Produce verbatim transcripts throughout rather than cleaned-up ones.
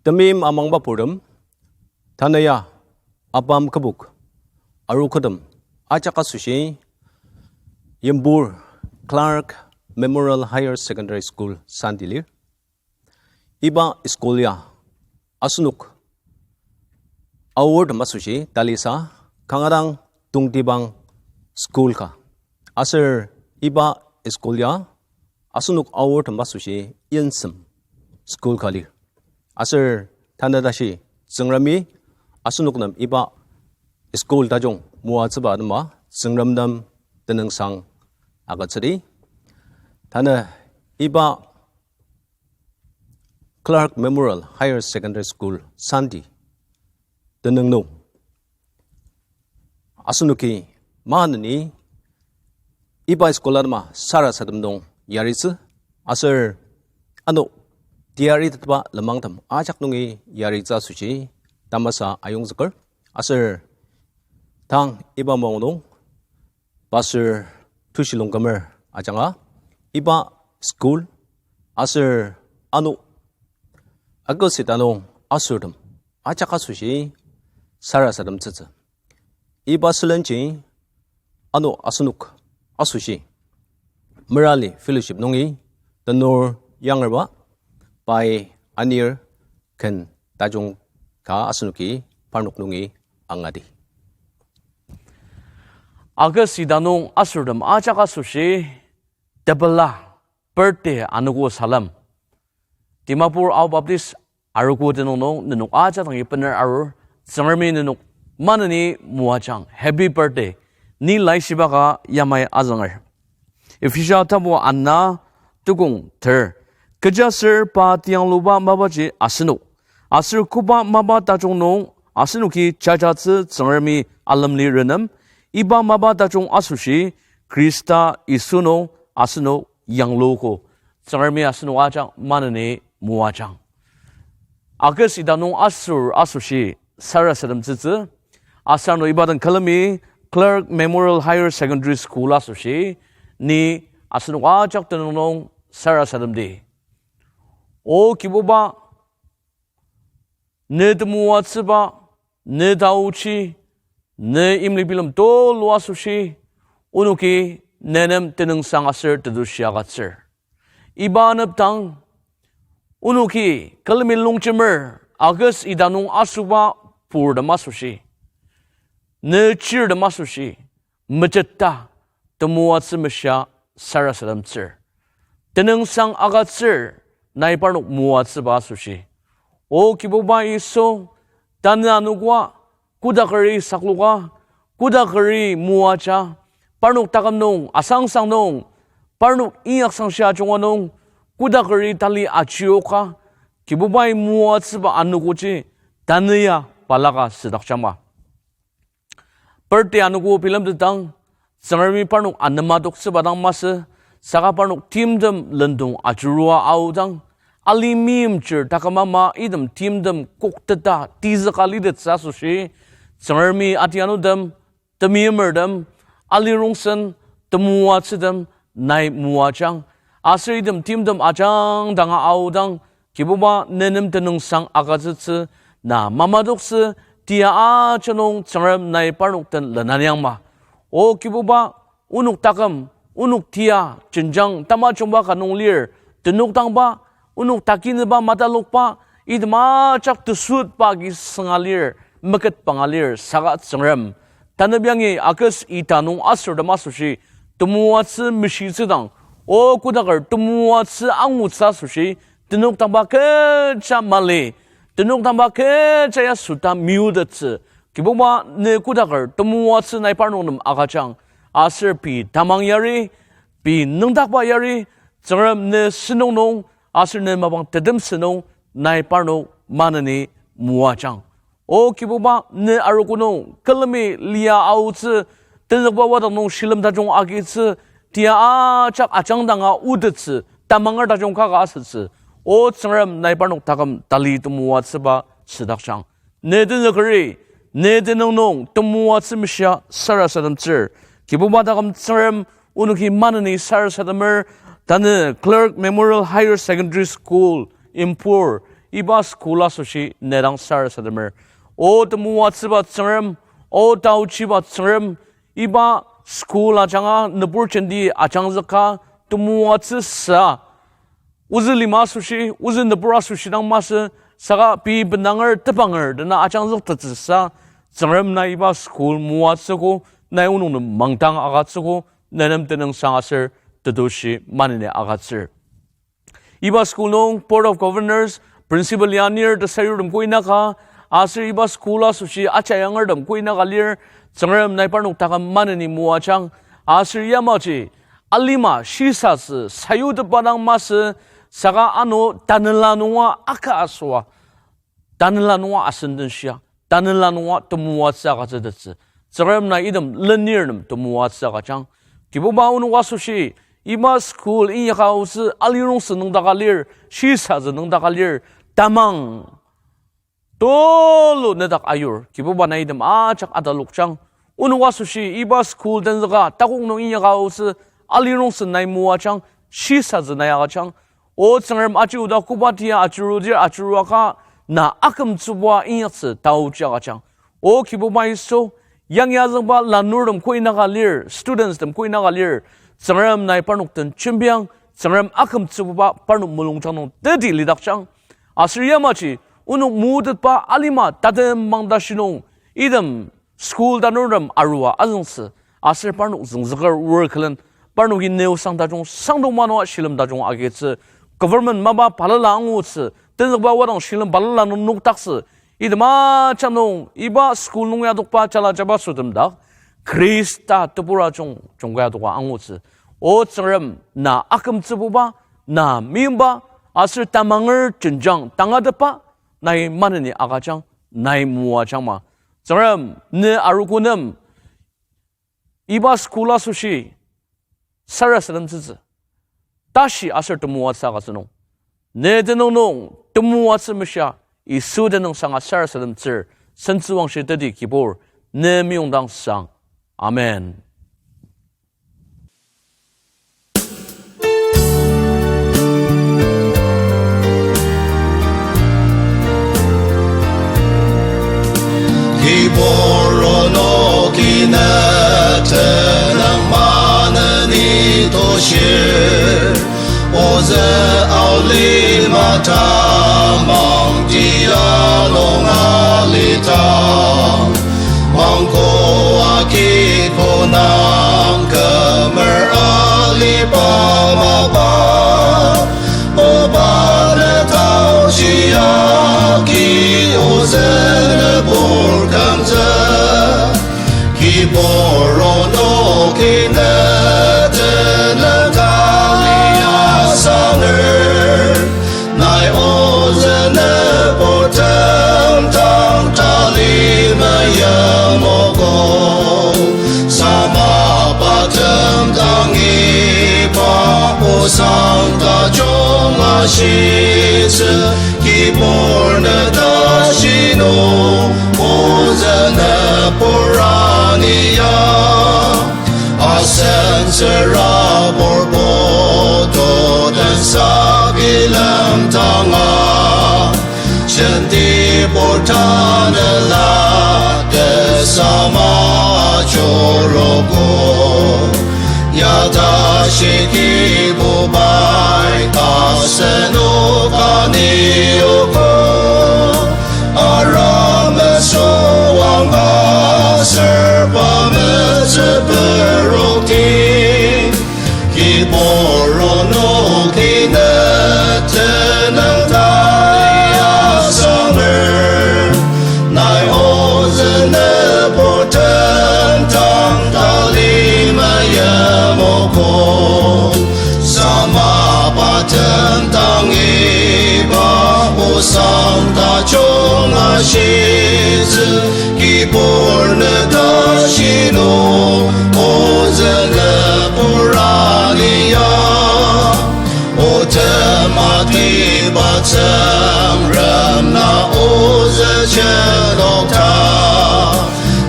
Temeim amangba purtem, tanü ya apam kübok arogotem ajak asoshi Yimphur Clark Memorial Higher Secondary School Sandi lir. Iba school ya asenok aortem asoshi talisa kanga dang tongtibang school ka. Aser iba school ya asenok aortem asoshi yensem school ka lir. Aser tanü tashi Tsüngremi asenok nem iba school tajung moatsüba atema Tsüngrem nem tenüngsang agütsüdi. Tanü iba Clark Memorial Higher Secondary School Sandi tenüng nung asenoki maneni iba school atema sarasadem nung yaritsü, aser ano teyaritetba lenmangtem ajak nungi yaritsü asoshi tamasa ayongzüker. Aser tang iba maong nung Pastor Tushi Longkumer ajanga iba school aser ano August ita nung asortem ajak asoshi sarasademtsütsü. Iba sülenji ano asenok asoshi Merali Fellowship nungi tenur yangerba pai anir ken tajung ka asenoki parnok nungi angadi. August ita nung asortem ajak asoshi tepela birthday anogo salem. Dimapur Ao Baptist arogo tenüng nung nenok ajak dangi bener arur, Tsüngremi nenok maneni moajang. Happy birthday. Ni laishiba ka yamai azünger. Ephesia tapu ana tukong ter. Kechiaser pa teyangluba mapaji asenok, aser koba mapa tajung nung asenoki jajatsü Tsüngremi alemli renem, iba mapa tajung asoshi Khrista Yisu nung asenok yangluogo. Tsüngremi asenok ajak maneni moajang. August ita nung asür asoshi sarasademtsütsü. Aser ano iba den külemi Clark Memorial Higher Secondary School asoshi ni asenok ajak tenüng nung sarasademdi. O Kibuba, ne temoatsüba, ne taochi, ne imli bilem tulu asoshi, onoki ne nem tenüngsang aser tetushi agütsür. Iba anepdang, onoki külemi longjemer August ita nung asüba purtem asoshi, ne chirtem asoshi, mejeta temoatsü meshia sarasademtsür. Tenüngsang agütsür nai parnok moatsüba asoshi. O Kibuba Yisu, tanü anogoa, kodakeri sakloka, kodakeri moaja, parnok taküm nung, asangsang nung, parnok inyaksangshia junga nung, kodakeri tali achioka, Kibubai moatsüba anogoji, tanü ya balaka südakjangma. Birthday anogo bilemtetdang, Tsüngremi parnok anema toktsüba dang masü, saka parnok timtem lendong ajurua aodang, ali meimchir taküm ama item timtem kokteta tizüka litettsü asoshi, Tsüngremi atianutem, temeimertem, ali rongsen, temoatsütem, nai moajang, aser item timtem ajangdanga aodang, Kibuba ne nem tenüngsang agütsütsü, na mamadoktsü, tia aja nung Tsüngrem nai parnok den lenaniangma. O Kibuba, onok taküm, onok tia, jenjang tamajungba ka nung lir, tenüktangba, onok takinüba matalokba, item ajak tesütba agi sünga lir, meketpanga lir, saka Tsüngrem, tanü biangi August ita nung asürtem asoshi, temoatsü meshitsüdang, o kodaker temoatsü angutsü asoshi, tenüktangba kecha mali, tenüktangba kecha ya süta meyutettsü, Kibuba ne kodaker temoatsü nai parnok nem agüjang, aser pei tamang yari, pei nüngdakba yari, Tsüngrem ne sentong nung, aser ne mapang tetemsü nung, nai parnok maneni moajang. O Kibuba ne arogo nung, külemi lia aotsü, tenzükba wadang nung shilem tajung agitsü, tia ajak ajangdanga otettsü, tamanger tajung kaka asütsü. O Tsüngrem nai parnok taküm tali temoatsüba südakjang. Ne tenzükeri, ne tenüng nung temoatsü meshia sarasademtsür. Kibuba taküm Tsüngrem onoki maneni sarasademer, tanü Clark Memorial Higher Secondary School, Impur, iba school asoshi ne dang sarasademer. O temoatsüba Tsüngrem, o taochiba Tsüngrem, iba school ajanga nübur jenti ajangzüka temoatsü sa. Ozü lima asoshi, ozü nübur asoshi dang masü, saka pei benanger tebanger dena ajangzüktettsüsa, Tsüngrem nai iba school moatsüogo, nai onok nem mangdang agütsüogo, nenem tenüngsang aser tetushi maneni agütsür. Iba school nung Board of Governors, principal ya anir tesayurtem koinaka, aser iba school asoshi ajayangertem koinaka lir, Tsüngrem nai parnok taküm maneni moajang, aser yamaji alima shisatsü sayutepa dang masü, saka ano tanela nunga aka asüa, tanela nunga asen den shia, tanela nunga temoatsü agütsütettsü. Tsüngrem nai item lenir nem temoatsü agüjang. Kibuba onok asoshi, iba school inyaka aotsü alirongsen nüngdaka lir, shisatsü nüngdaka lir, tamang tulu nedak ayur, Kibuba nai item ajak atalokjang. Onok asoshi iba school tenzüka takok nung inyaka aotsü alirongsen nai moajang, shisatsü nai agüjang. O Tsüngrem aji oda koba tia ajurudir ajuruaka na akümtsübua inyaktsü taoji agüjang. O Kibuba Yisu, yangi azüngba lanurtem koinaka lir, studentstem koinaka lir, Tsüngrem nai parnok den jembiang, Tsüngrem akümtsübuba parnok mulungjang nung teti lidakjang. Aser yamaji, onok motetba alima tatem mangtashi nung, item school tanurtem arua azüngtsü, aser parnok züngzüker oar külen, parnoki neo sang tajung, sangdong manua shilem tajung agitsü, government mapa balala angutsü, tenzükba wadang shilem balala nung nokdaktsü, item ajak nung, iba school nung yadokba jala jabaso temdak, Khrista tebur ajung, jungka yadoka angutsü. O Tsüngrem, na akümtsübuba, na meimba, aser tamanger jenjang tangatetba, nai maneni agüjang, nai moajangma. Tsüngrem, ne arogo nem, iba school asoshi, sarasademtsütsü. Tashi aser temoatsü agütsü nung, ne tenüng nung temoatsü meshia, Yisu tenüngsanga sarasademtsür, sentsüwangshi teti Kibur, ne meyongdang sang. Amen. Kibur onoki ne tenüng maneni toshir, ozü alima tamang tia nung alidang, mangkoa ki konang kümer aliba mapa, oba ne taoji agi ozü nübur kümtsü. Kibur onoki ne tenüng tali asanger, nai ozü nüburtem tang tali meyamogo. Sama patem dangi pa osang tajung ashitsü, Kibur ne tashi nung ozü nübur ania. Asen tsürabur putu tensa bilem tanga, jenti pur tanela tesama ajurugo. Ya tashi Kibubai asenok aniogo. Ara mesüang aser pa metsü perokti, Kibur onoki ne tenüng tali asanger, nai ozü nüburtem tang tali meyamogo. Sama patem dangi pa osang tajung ashitsü, Kibur ne tashi nung ozü nübur ania. Otem atiba Tsüngrem na ozü jenokta,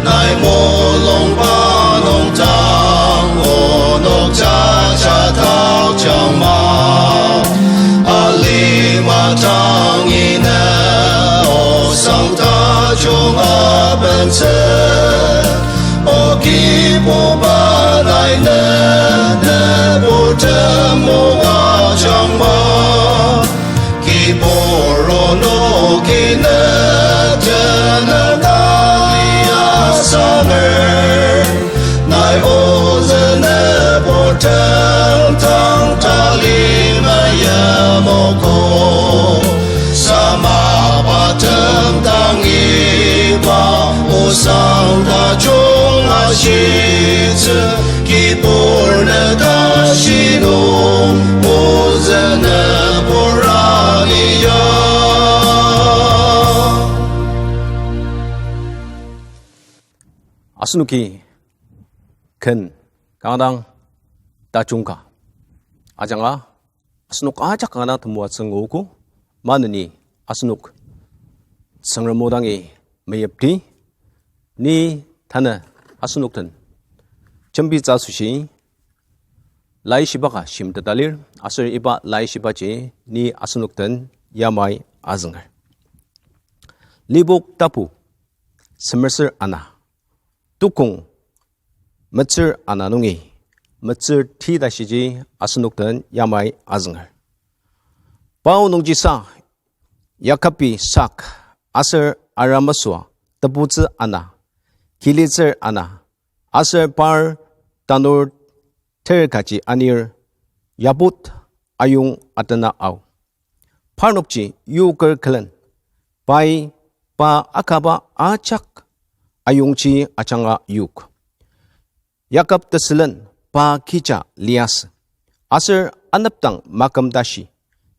nai mulungba nung dang onok jaja taojangma. Alima dangi ne Tsü, o Kibuba nai ne, ne purtem moajangma. Kibur onoki ne tenüng asanger. Nai ozü ne purtem tang tali meyamoko. Sama patem tangi pa osang tajung ashitsü, kibur ne tashi nung, ozü ne purani ya. Asenoki ken kanga dang tajung ka ajanga asenok ajak kanga dang temoatsü nguogo, maneni asenok Tsüngrem o dangi meyipdi, ni tanü asenok den jembitsü asoshi laishiba ka shimteta lir, aser iba laishibaji ni asenok den yamai azünger. Lipok tapu semerser ana, tukong metsür ana nungi metsür ti tashiji asenok den yamai azünger. Pao nungjisa Yakobi sak aser aramasua tebutsü ana, kilitsür ana, aser par tanur ter kaji anir Yabok ayong atena ao. Parnokji yoker külen, pai pa akaba ajak ayongji ajanga yok. Yakob tesülen pa kija liasü. Aser anepdang maküm tashi,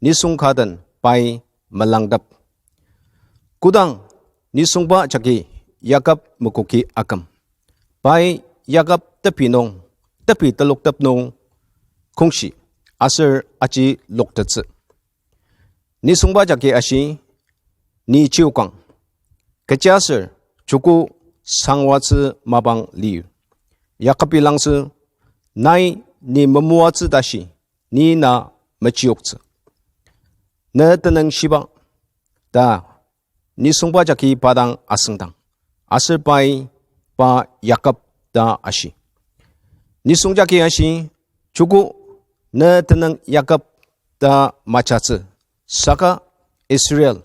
nisung ka den pai melangtep. Kodang nisungba jagi Yakob mekoki aküm, pai Yakob tepi nung, tepi teloktep nung kongshi aser aji loktettsü. Nisungba jagi ashi, ni chiokang, kechiaser joko sangwatsü mapang lir. Yakobi langsü, nai ni memoatsü tashi, ni na mechioktsü. Ne tenüng shiba, ta nisungba jagi pa dang asüngdang, aser pai pa Yakob ta ashi. Nisung jagi ashi, joko ne tenüng Yakob ta majatsü, saka Israel,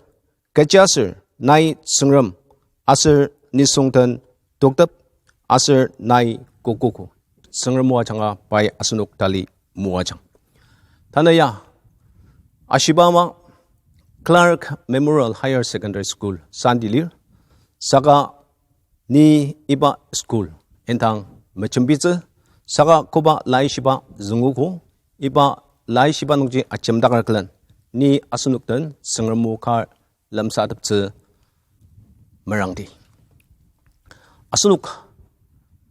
kechiaser nai Tsüngrem, aser nisung den toktep, aser nai kokogo. Tsüngrem o ajanga pai asenok tali moajang. Tanü ya, ashiba ama Clark Memorial Higher Secondary School Sunday lir, saka ni iba school indang mejembitsü, saka koba laishiba züngogo, iba laishiba nungji ajemdaker külen, ni asenok den Tsüngrem o kar lemsateptsü merangdi. Asenok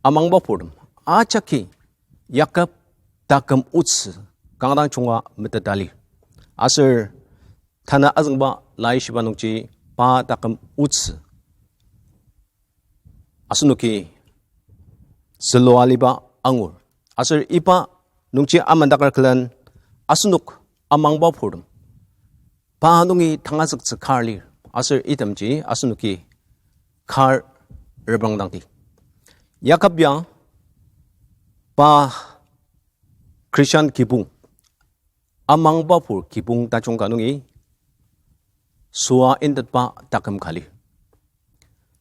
amangba purtem ajaki Yakob taküm otsü kanga dang junga meteta lir. Aser tanü azüngba laishiba nungji pa taküm otsü asenoki zülua aliba angur. Aser iba nungji amandaker külen asenok amangba purtem pa nungi tangazüktsü kar lir. Aser itemji asenoki kar reprangdangdi. Yakob ya pa Christian kibong, amangba pur kibong tajung ka nungi süa intetba taküm ka lir.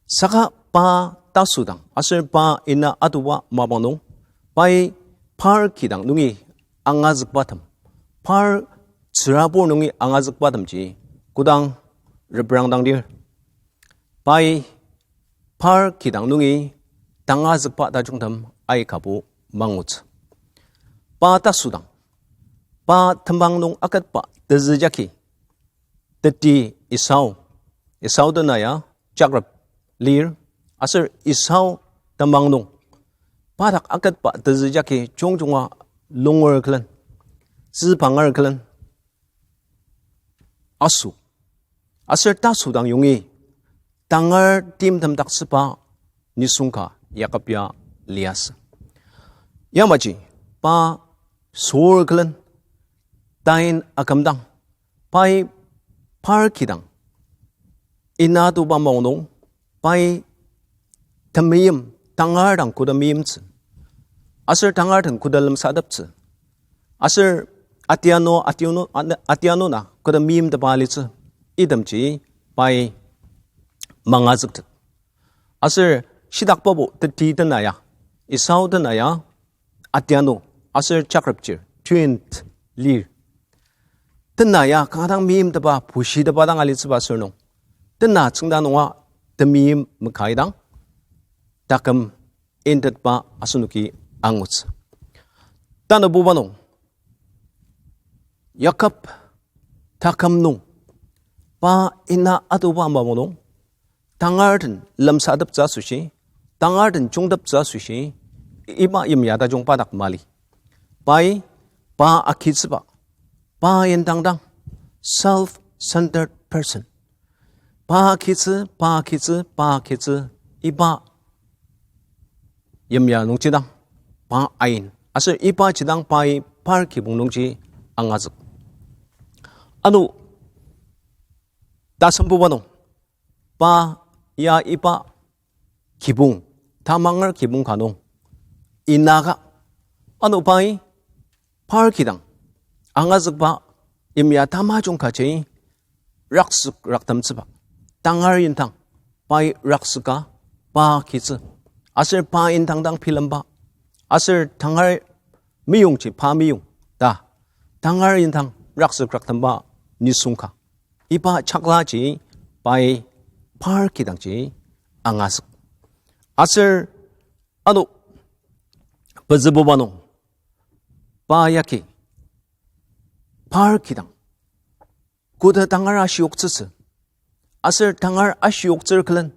Saka pa tasüdang aser pa ina atuba mapang nung, pai par kidang nungi angazükbatem, par tsürabur nungi angazükbatemji kodang reprangdangdir, pai par kidang nungi tangazükba tajungtem aikabo mangutsü. Pa tasüdang, pa temang nung aketba tezü jagi, teti Esau, Esau tena ya Jakob lir, aser Esau temang nung pa dak aketba tezü jagi jungjunga lunger külen, tsübanger külen aso. Aser tasüdang yongi tangar timtem dak süba nisung ka Yakob ya liasü. Yamaji pa süor külen tain akümdang, pai par kidang ina atuba mapang nung, pai temeim, tangar dang koda meimtsü. Aser tangar den koda lemsateptsü. Aser atianu, atianu, atianu na koda meimtepa alitsü. Itemji pai mangazüktet. Aser shitakbabo teti tena ya, Esau tena ya, atianu, aser chakrepchir, twin lir. Tena ya kanga dang meimtepa, pushitepa dang alitsüba sür nung, tena tsüngda nunga temeim makaidang, taküm intetba asenoki angutsü. Tanabuba nung, Yakob taküm nung, pa ina atuba mapang nung, tangar den lemsateptsü asoshi, tangar den jungteptsü asoshi, iba yimya tajung pa dak mali. Pai, pa agitsüba, pa indang dang, self-centered person. Pa agitsü, pa agitsü, pa agitsü, iba yimya nungji dang pa ain. Aser ibaji dang pai par kibong nungji angazük. Ano tasembuba nung, pa ya iba kibong, tamanger kibong ka nung inaka. Ano pai par kidang angazükba yimya tamajung kaji raksük raktemtsüba. Tangar indang pai raksüka pa agitsü. Aser pa indang dang bilemba. Aser tangar meyongji pa meyong ta, tangar indang raksük raktemba nisung ka. Iba chaklaji pai par kidangji angazük. Aser ano pezübuba nung, pa yagi par kidang koda tangar ashioktsütsü. Aser tangar ashioktsür külen,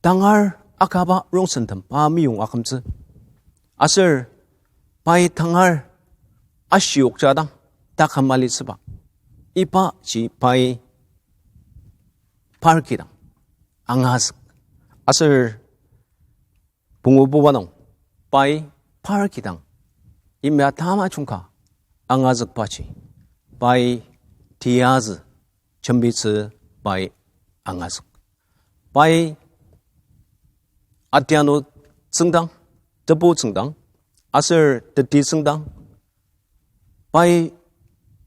tangar akaba rongsentem pa meyong akümtsü. Aser pai tangar ashiokjadang taküm alitsüba, ibaji pai par kidang angazük. Aser pungububa nung, pai par kidang yimya tamajung ka angazükbaji, pai tiyazü jembitsü pai angazük. Pai atianu tsüngdang, tebu tsüngdang, aser teti tsüngdang, pai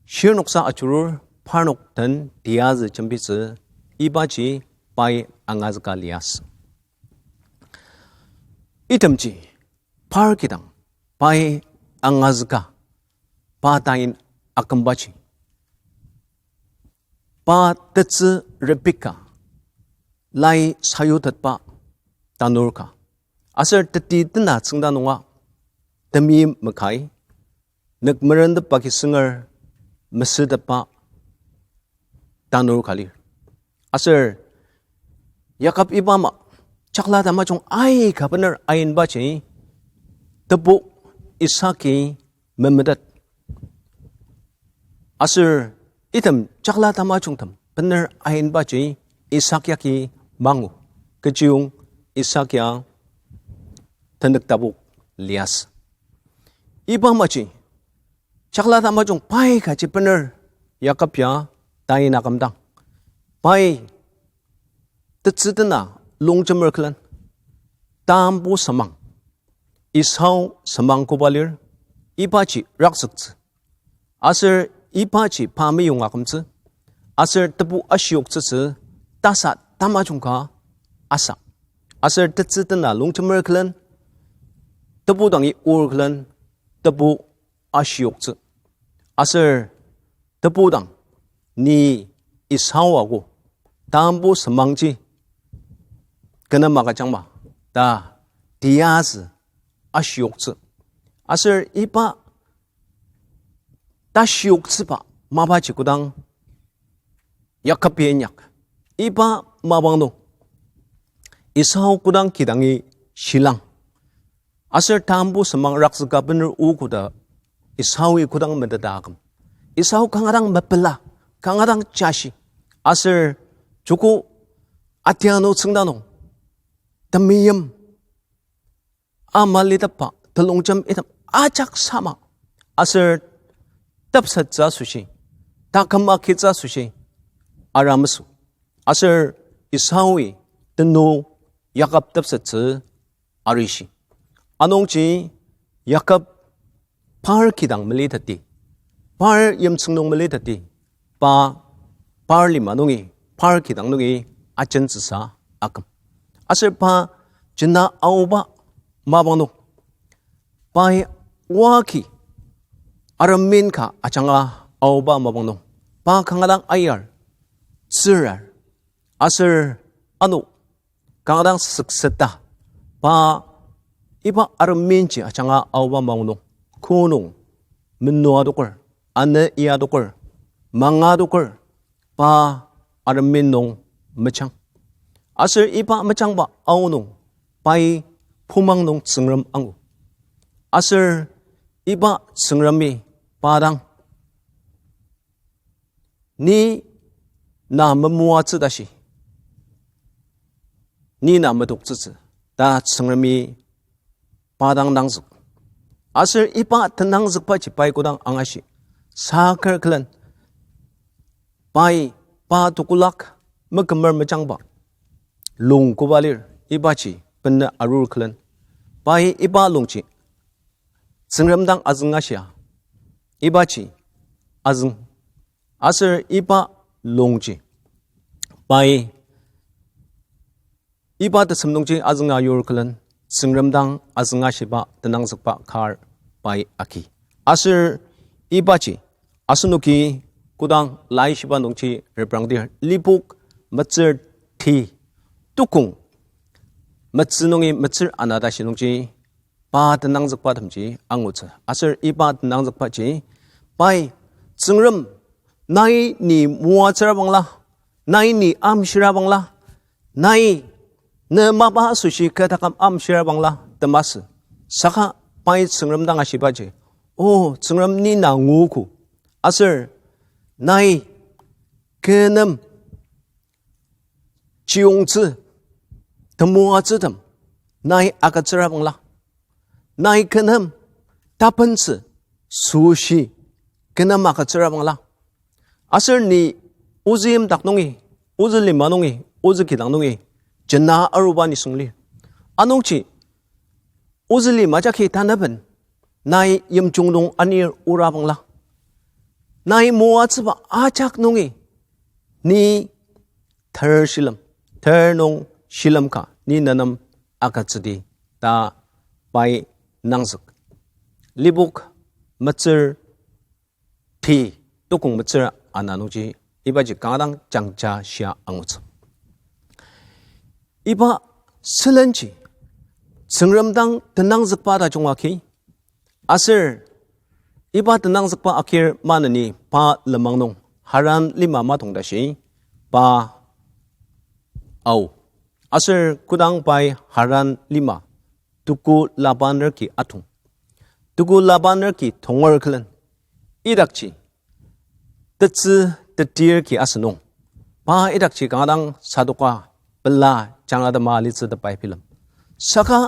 shirnoksa ajurur parnok den tiyazü jembitsü, ibaji pai angazüka liasü. Itemji par kidang pai angazüka, pa tain akümbaji, pa tetsü Rebeka, lai sayutetba tanur ka. Aser teti tena tsüngda nunga temeim makai, nük merendepba ki sünger mesütetba tanur ka lir. Aser Yakob iba ama chakla tamajung aika bener ainbaji tebu Isaki memetet. Aser item chakla tamajungtem bener ainbaji Isak yagi mangu, kechiyong Isak ya tenük tabok liasü. Iba amaji chakla tamajung pai kaji bener Yakob ya tain akümdang, pai tetsü tena longjemer külen tambu semang, Esau semang koba lir, ibaji rakzüktsü. Aser ibaji pa meyong akümtsü. Aser tebu ashioktsütsü, tasa tamajung ka asa. Aser tetsü tena longjemer külen, tebu dangi or külen, tebu ashioktsü. Aser tebu dang, ni Esau ako, tambu semangji kü nem agüjangma ta tiyazü ashioktsü. Aser iba tashioktsüba mapaji kodang Yakob ya inyak. Iba mapang nung Esau kodang kidangi shilang, aser tambu semang rakzüka bener o koda Esaoi kodang meteta aküm. Esau kanga dang mepela, kanga dang jashi. Aser joko atianu tsüngda nung temeim ama litepba telongjem item ajak sama. Aser tepsettsü asoshi, taküm agitsü asoshi, aramesü. Aser Esaoi tenu Yakob tepsettsü arishi. Anungji Yakob par kidang meliteti, par yimtsüng nung meliteti, pa par lima nungi, par kidang nungi ajentsüsa aküm. Aser pa jena aoba mapang nung, pai oa ki aremin ka ajanga aoba mapang nung, pa kanga dang ayar, tsürar, aser ano kanga dang sükseta, pa iba areminji ajanga aoba mapang nung, ko nung menoa adoker, ane ia adoker, manga adoker, pa aremin nung mejang. Aser iba mejangba aonung pai pumang nung Tsüngrem angu. Aser iba Tsüngremi pa dang, ni na memoatsü tashi, ni na metoktsütsü ta Tsüngremi pa dang nangzük. Aser iba tenangzükbaji pai kodang angashi, saker külen pai pa tekolak mekümer mejangba lung koba lir, ibaji bena arur külen, pai iba lungji Tsüngrem dang azüngashia, ibaji azüng. Aser iba lungji pai iba tesem nungji azünga yur külen Tsüngrem dang azüngashiba tenangzükba kar pai agi. Aser ibaji asenoki kodang laishiba nungji reprangdir, Lipok metsür ti, tukong metsü nungi metsür ana tashi nungji pa tenangzükba temji angutsü. Aser iba tenangzükbaji pai, Tsüngrem, nai ni moatsüra bangla, nai ni amshira bangla, nai ne mapa asoshi kü taküm amshira bangla temasü. Saka pai Tsüngrem dang ashibaji, O Tsüngrem, ni na nguogo. Aser nai kü nem chiyongtsü, temoatsütem nai agütsüra bangla, nai kü nem tapentsü, süshi kü nem agütsüra bangla, aser ni ozü yimdak nungi, ozü lima nungi, ozü kidang nungi jena aruba nisung lir. Anungji ozü lima jagi tanaben nai yimjung nung anir ora bangla, nai moatsüba ajak nungi ni ter shilem, ter nung shilem ka ni nenem agütsüdi ta pai nangzük. Lipok metsür ti, tukong metsür ana nungji ibaji kanga dang jangja shia angutsü. Iba sülenji Tsüngrem dang tenangzükba tajung agi, aser iba tenangzükba agir maneni pa lenmang nung Haran lima matong tashi pa ao. Aser kodang pai Haran lima tuku Laban nerki atong, tuku Laban nerki tonger külen, idakji tetsü tetir ki asünung, pa idakji kanga dang sadoka pela jangratema alitsü ta pai bilem. Saka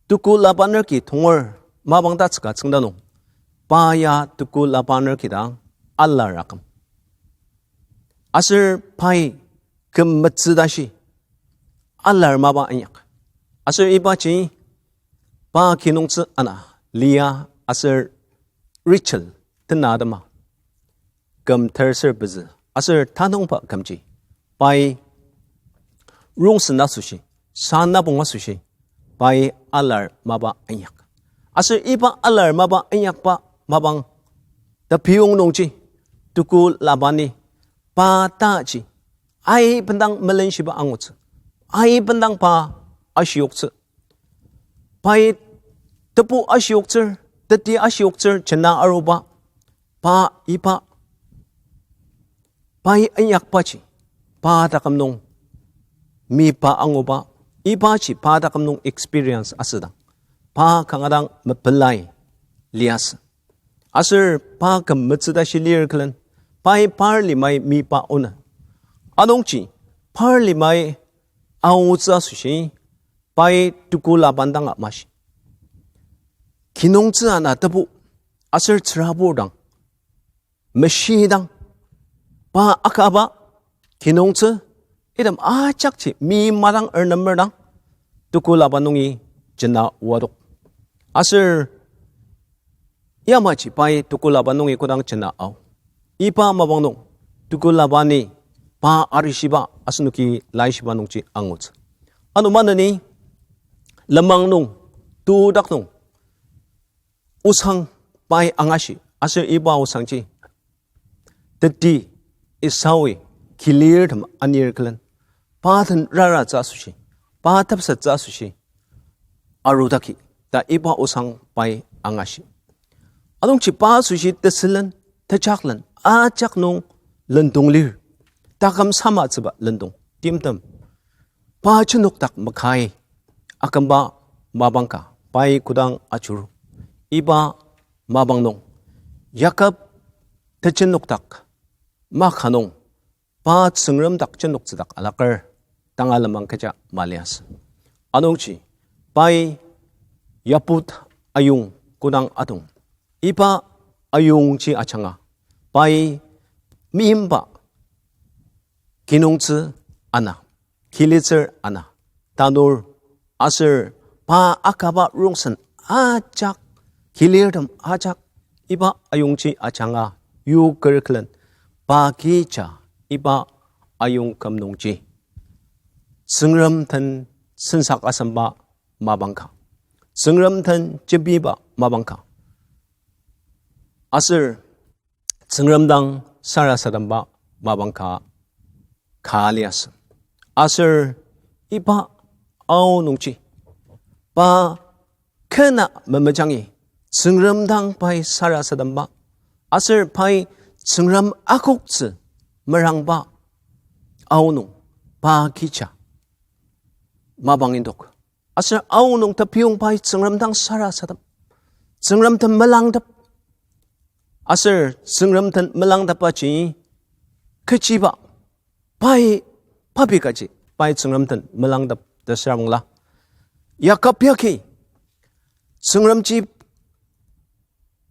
tuku Laban nerki tonger mapang tatsüka tsüngda nung, pa ya tuku Laban nerki dang alar aküm. Aser pai küm metsü tashi alar mapa inyak. Aser ibaji pa kinungtsü ana, Leah aser Rachel tena atema, küm terser pezü aser tanungba kümji pai rongsen asoshi, sa napong asoshi, pai alar mapa inyak. Aser iba alar mapa inyakba mapang, tapiyong nungji tuku Labani pa taji aibendang melenshiba angutsü, aibendang pa ashiyoktsü. Pai tebu ashiyoktsür, teti ashiyoktsür jena aruba, pa iba, pai inyakbaji pa taküm nung mipa anguba, ibaji pa taküm nung experience asüdang, pa kanga dang mepelai liasü. Aser pa küm metsü tashi lir külen, pai par limai mipa onü. Anungji par limai aotsü asoshi, pai tuku Laban danga mashi. Kinungtsü ana tebu aser tsürabur dang, meshidang, pa akaba kinungtsü, item ajakji mi madang ernemer dang, Tukulaba nungi jena oadok. Aser yamaji pai Tukulaba nungi kodang jena ao, iba mapang nung Tukulaba ni pa arishiba asenoki laishiba nungji angutsü. Ano maneni lenmang nung, tudak nung, osang pai angashi, aser iba osangji teti Esau-i kilirtem anir külen, pa den raratsü asoshi, pa tepsettsü asoshi arudaki ta iba osang pai angashi. Anungji pa asoshi tesülen, tejaklen, ajak nung lendong lir, taküm samatsüba lendong timtem. Pa jenokdak makai akümba mapang ka pai kodang ajuru. Iba mapang nung Jakob tejenokdak maka nung pa Tsüngrem dak jenoktsüdak alaker tanga lenmang kecha maliasü. Anungji pai yaput ayong kodang adong, iba ayongji ajanga pai meimba kinungtsü ana, kilitsür ana, tanur aser pa akaba rongsen ajak, kilirtem ajak, iba ayongji ajanga yoker külen, pa kija iba ayong küm nungji Tsüngrem den sensak asemba mapang ka, Tsüngrem den jembiba mapang ka, aser Tsüngrem dang sarasademba mapang ka ka liasü. Aser iba aonungji pa kena memejangi Tsüngrem dang pai sarasademba aser pai Tsüngrem akoktsü merangba aonung pa kija mapang indok. Aser aonung tepiong pai Tsüngrem dang sarasadem, Tsüngrem den melangtep. Aser Tsüngrem den melangtepbaji kechiba, pai papi kaji pai Tsüngrem den melangtep ta süra bangla, Jakob yagi Tsüngremji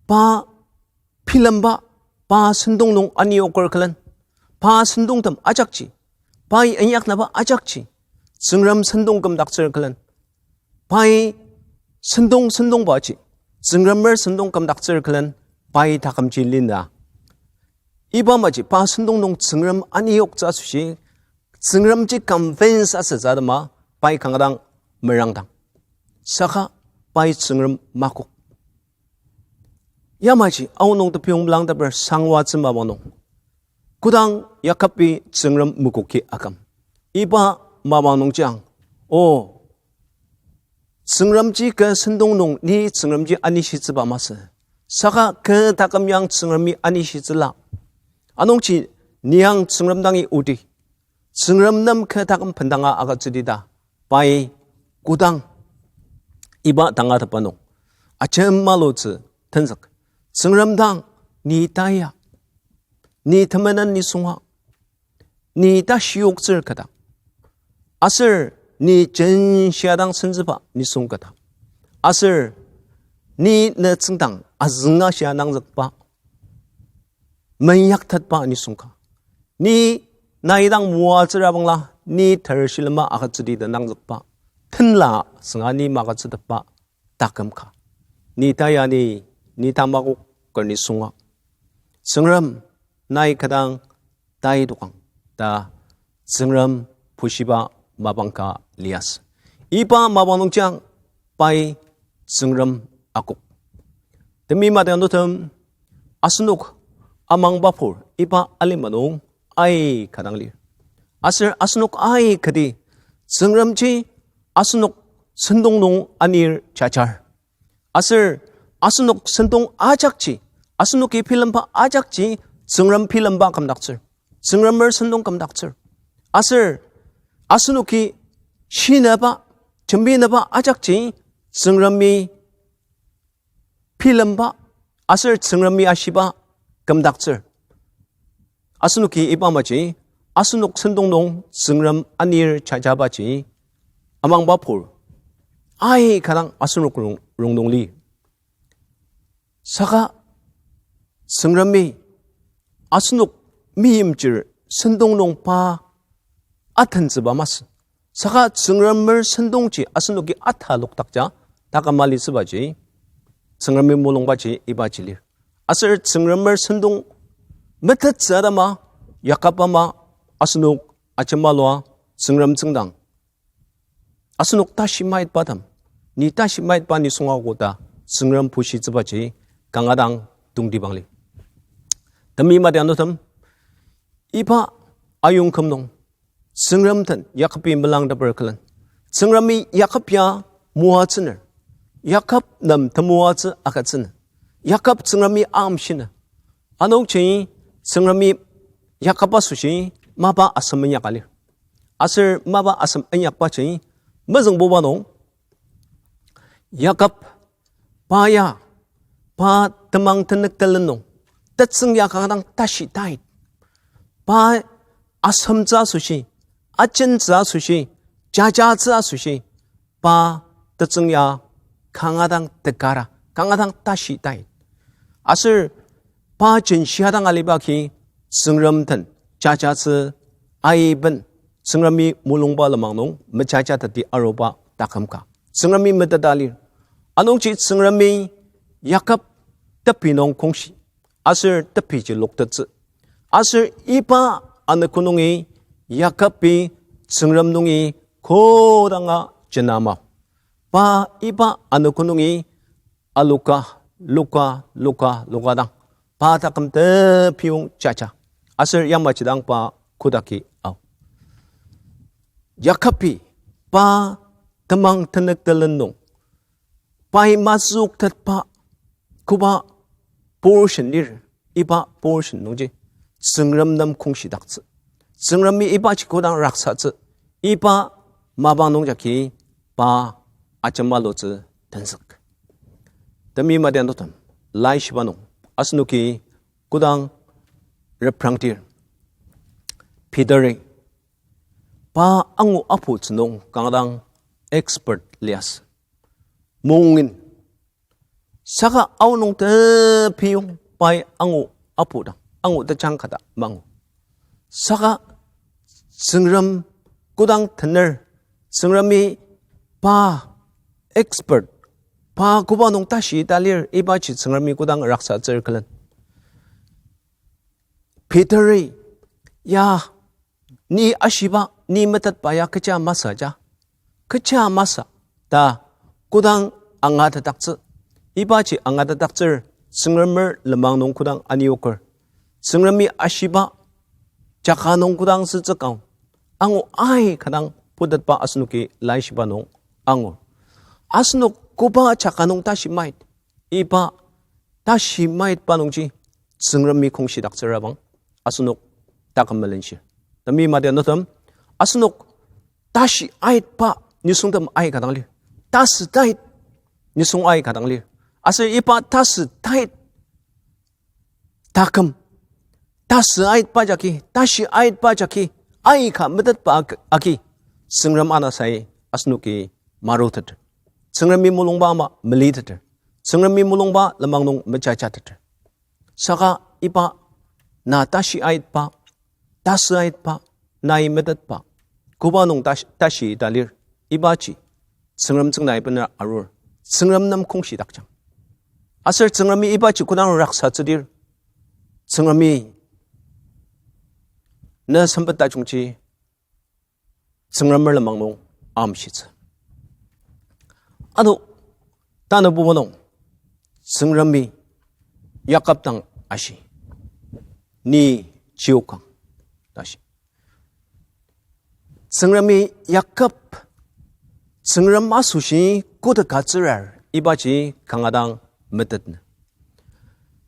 pa bilemba, pa sentong nung anioker külen, pa sentongtem ajakji, pai inyaknaba ajakji Tsüngrem sentong kümdaktsür külen, pai sentong sentongbaji Tsüngremer sentong kümdaktsür külen pai takümji lina. Iba maji pa sentong nung Tsüngrem anioktsü asoshi, Tsüngremji convince asütsü atema pai kanga dang merangdang. Saka pai Tsüngrem makok. Yamaji aonung tepiong melangteper sangwatsü mapang nung, kodang Jakobi Tsüngrem makoki aküm, iba mapang nungji ang, o, Tsüngremji kü sentong nung ni Tsüngremji anishitsüba masü. Saka kü taküm yang Tsüngremi anishitsüla. Anungji ni ang Tsüngrem dangi odi, Tsüngrem nem kü taküm bendanga agütsüdi ta pai kodang iba tangatetba nung ajemalutsü tenzük. Tsüngrem dang ni taya, ni temenen nisunga, ni ta shiyoktsür keta, aser ni jenshia dang senzüba nisung keta, aser ni ne tsüngdang azünga shia nangzükba, menyaktetba nisung ka, ni nai dang moatsüra bangla ni ter shilema agütsüdi ta nangzükba, tenla sünga ni magütsütetba taküm ka, ni taya ni, ni tamakok ker nisunga, Tsüngrem nai kü dang tai dokang ta Tsüngrem bushiba mapang ka liasü. Iba mapang nungji ang pai Tsüngrem akok. Temi madianutem, asenok amangba pur iba alima nung aika dang lir. Aser asenok aikati Tsüngremji asenok sentong nung anir jajar. Aser asenok sentong ajakji, asenoki bilemba ajakji, Tsüngrem bilemba kümdaktsür, Tsüngremer sentong kümdaktsür. Aser asenoki shinaba, jembinaba ajakji, Tsüngremi bilemba, aser Tsüngremi ashiba kümdaktsür. Asenoki iba maji, asenok sentong nung Tsüngrem anir jajabaji amangba pur aika dang asenok rong, rongdong li. Saka Tsüngremi asenok meimchir sentong nung pa atentsüba masü. Saka Tsüngremer sentongji asenoki atalokdakja, taküm alitsübaji, Tsüngremi mulungbaji ibaji lir. Aser Tsüngremer sentong metettsü atema, Yakob ama asenok ajemalua Tsüngrem tsüngdang asenok tashi maitba tem, ni tashi maitba nisung aogo ta Tsüngrem bushitsübaji kanga dang tongtibang lir. Temeim adianutem, iba ayongküm nung Tsüngrem den Yakobi melangteper külen, Tsüngremi Yakob ya moatsüner, Yakob nem temoatsü agütsüner, Yakob Tsüngremi amshiner. Anungji Tsüngremi Yakob asoshi mapa asem inyaka lir. Aser mapa asem inyakbaji mezüngbuba nung Yakob pa ya, pa temang tenük telen nung, tetsüng ya kanga dang tashi tait. Pa asemtsü asoshi, ajentsü asoshi, jajatsü asoshi, pa tetsüng ya kanga dang tekara, kanga dang tashi tait. Aser pa jenshia dang aliba agi Tsüngrem den jajatsü aiben Tsüngremi mulungba lenmang nung mejajateti aruba taküm ka Tsüngremi meteta lir. Anungji Tsüngremi Yakob tepi nung kongshi, aser tepiji loktettsü. Aser iba anogo nungi Yakobi Tsüngrem nungi kodanga jena ama. Pa iba anogo nungi aloka, loka, loka, loka dang pa taküm tepiyong jaja. Aser yamaji dang pa kodaki ao. Yakobi pa temang tenük telen nung pai mazüktetba koba portion lir, iba portion nungji Tsüngrem nem kongshidaktsü. Tsüngremi ibaji kodang raksatsü, iba mapang nung jagi pa ajemalutsü tenzük. Temeim adianutem, laishiba nung asenoki kodang reprangdir, Peteri pa angu aputsü nung kanga dang expert liasü. Mungin saka aonung tepiyong pai angu apudang, angu tejang kata mangu. Saka Tsüngrem kodang tener, Tsüngremi pa expert, pa koba nung tashi ta lir ibaji Tsüngremi kodang raksatsür külen, Peteri ya, ni ashiba, ni metetba ya kecha masü ja, kecha masü ta kodang angatetdaktsü, ibaji angatetdaktsür Tsüngremer lenmang nung kodang anioker, Tsüngremi ashiba jaka nung kodang sütsü kang, angu aika dang putetba asenoki laishiba nung angur. Asenok koba jaka nung tashi mait, iba tashi maitba nungji Tsüngremi kongshidaktsür abang asenok taküm melenshir. Temeim adianutem, asenok tashi aitba nisungtem aika dang lir. Tasü tait nisung aika dang lir. Aser iba tasü tait taküm, tasü aitba jagi, tashi aitba jagi, aika metetba ag-, agi Tsüngrem anasai asenoki maruteter. Tsüngremi mulungba ama meliteter. Tsüngremi mulungba lenmang nung mejajateter. Saka iba na tashi aitba, tasü aitba, nai metetba, koba nung tash-, tashi ta lir, ibaji Tsüngrem tsüngda ibener arur, Tsüngrem nem kongshidakjang. Aser Tsüngremi ibaji kodang raksatsüdir, Tsüngremi ne sempet tajungji Tsüngremer lenmang nung amshitsü. Ano, tanü buba nung, Tsüngremi Yakob dang ashi, ni chiokang, ta ashi. Tsüngremi Yakob, Tsüngrem asoshi kodaka tsürar ibaji kanga dang metetnü.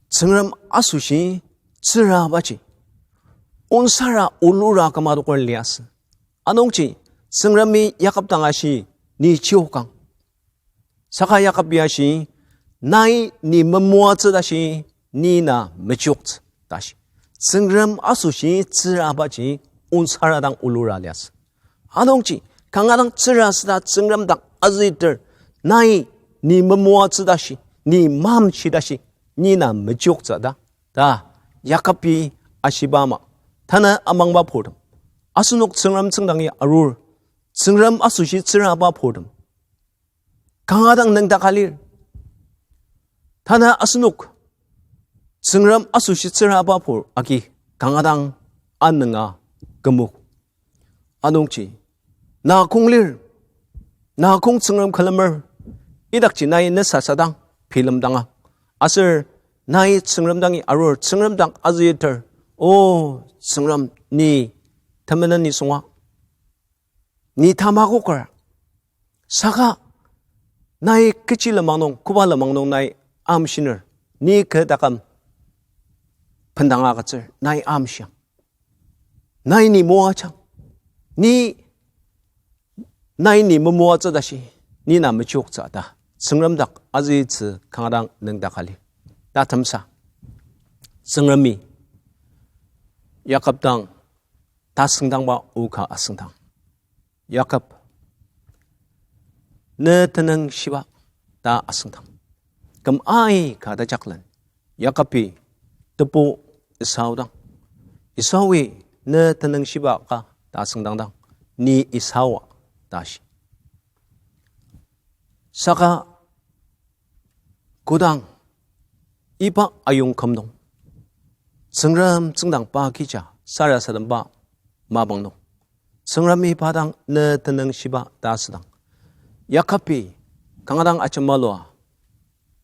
Tsüngrem asoshi tsürabaji onsara olura küma adoker liasü. Anungji Tsüngremi Yakob dang ashi, ni chiokang. Saka Yakobi ashi, nai ni memoatsü ta ashi, ni na mechioktsü ta ashi. Tsüngrem asoshi tsürabaji onsara dang olura liasü. Anungji kanga dang tsüra süda Tsüngrem dak azüter, nai ni memoatsü ta ashi, ni mamshi ta ashi, ni na mechioktsü ta, ta Yakobi ashiba ama, tanü amangba purtem, asenok Tsüngrem tsüngdangi arur, Tsüngrem asoshi tsüraba purtem kanga dang nüngdaka lir. Tanü asenok Tsüngrem asoshi tsüraba pur agi kanga dang anünga kümok. Anungji, na kong lir, na kong Tsüngrem külemer, idakji nai ne sasadang bilemdanga. Aser nai Tsüngrem dangi arur, Tsüngrem dang azüter, O Tsüngrem, ni temenen nisunga, ni tamakoker. Saka nai kechi lenmang nung, koba lenmang nung nai amshiner, ni kü taküm bendanga agütsür, nai amshiang. Nai ni moajang. Ni, nai ni memoatsü tashi, ni na mechiyoktsü ta Tsüngrem dak azütsü kanga dang nüngdaka lir. Tatemsa, Tsüngremi Yakob dang tasüngdangba o ka asüngdang. Yakob, ne tenüng shiba ta asüngdang. Küm aika tajaklen Yakobi tebu Esau dang. Esaoi ne tenüng shiba ka ta asüngdangdang, ni Esaoa ta shi. Saka kodang iba ayongküm nung, Tsüngrem tsüngdang pa kija sarasademba mapang nung, Tsüngremi pa dang ne tenüng shiba ta asüdang, Yakobi kanga dang ajemalua,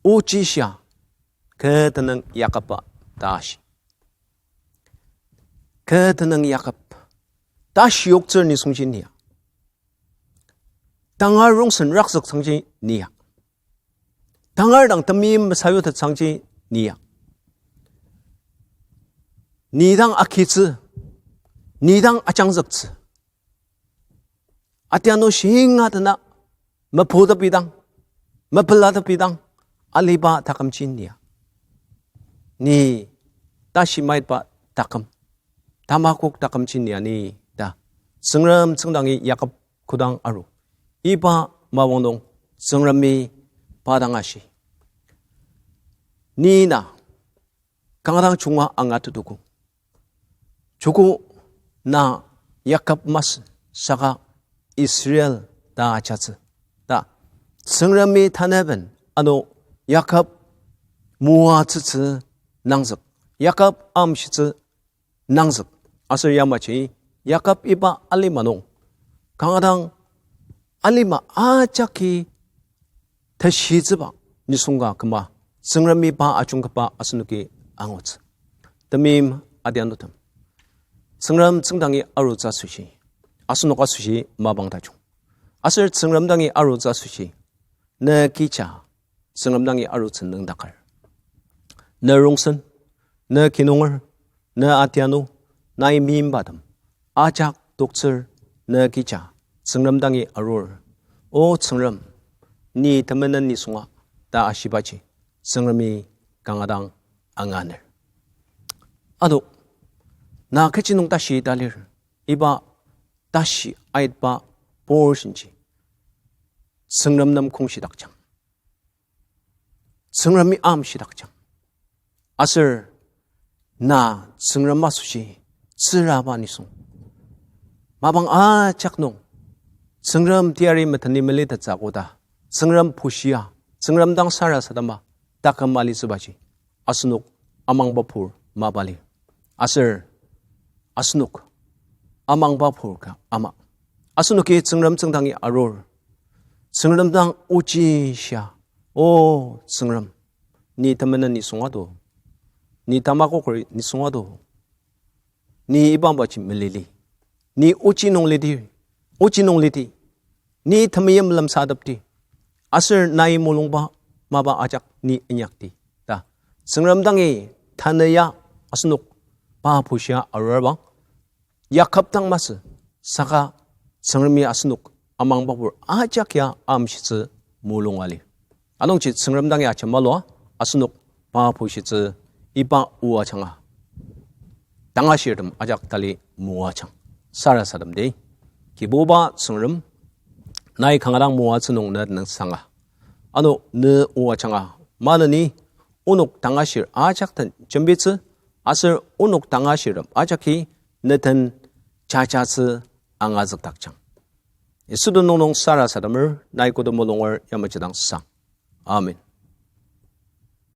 ochishia, kü tenüng Yakoba ta shi. Kü tenüng Yakob ta shiyoktsür nisungji nia. Tangar rongsen rakzüktsüngji nia. Tangar dang temeim mesayutettsüngji nia. Ni dang agitsü, ni dang ajangzüktsü, atianu shinga tena meputepidang, mepelatetpidang aliba takümji nia. Ni tashimaitba taküm, tamakok takümji nia ni ta Tsüngrem tsüngdangi Yakob kodang aru. Iba mapang nung Tsüngremi pa dang ashi, ni na kanga dang junga angatutogo. Joko na Yakob masü, saka Israel ta ajatsü ta Tsüngremi tanaben ano Yakob moatsütsü nangzük, Yakob amshitsü nangzük. Aser yamaji Yakob iba alima nung kanga dang alima ajaki tashitsüba nisung ka küma Tsüngremi pa ajungkaba asenoki angutsü. Temeim adianutem, Tsüngrem tsüngdangi arutsü asoshi, asenok asoshi mapang tajung. Aser Tsüngrem dangi arutsü asoshi, ne kija Tsüngrem dangi arutsü nüngdaker. Ne rongsen, ne kinunger, ne atianu, nai meimbatem ajak toktsür, ne kija Tsüngrem dangi arur, O Tsüngrem, ni temenen nisunga ta ashibaji Tsüngremi kanga dang anganer. Ano, na kechi nung tashi ta lir, iba tashi aitba portionji Tsüngrem nem kongshidakjang, Tsüngremi amshidakjang. Aser na Tsüngrem asoshi tsüraba nisung, mapang ajak nung Tsüngrem teyari meteni melitettsü koda, Tsüngrem bushia, Tsüngrem dang sarasadema taküm alitsübaji asenok amangba pur mapa lir. Aser asenok amangba pur ka ama, asenoki Tsüngrem tsüngdangi arur, Tsüngrem dang ochi shia, O Tsüngrem, ni temenen nisung ado, ni tamakoker nisung ado, ni ibangbaji melili, ni ochi nung liti, ochi nung liti, ni temeim lemsatepti, aser nai mulungba mapa ajak ni inyakti ta Tsüngrem dangi tanü ya asenok pa bushia arurabang, Yakob dang masü, saka Tsüngremi asenok amangbapur ajak ya amshitsü mulunga lir. Anungji Tsüngrem dangi ajemalua asenok pa bushitsü iba o ajanga tangashirtem ajak tali moajang. Sarasademdi. Kibuba Tsüngrem, nai kanga dang moatsü nung ne tenüngsanga. Ano ne o ajanga maneni onok tangashir ajak den jembitsü, aser onok tangashirtem ajaki ne den jajatsü angazükdakjang. Yisu tenüng nung sarasademer, nai koda mulunger yamaji dang sang. Amen.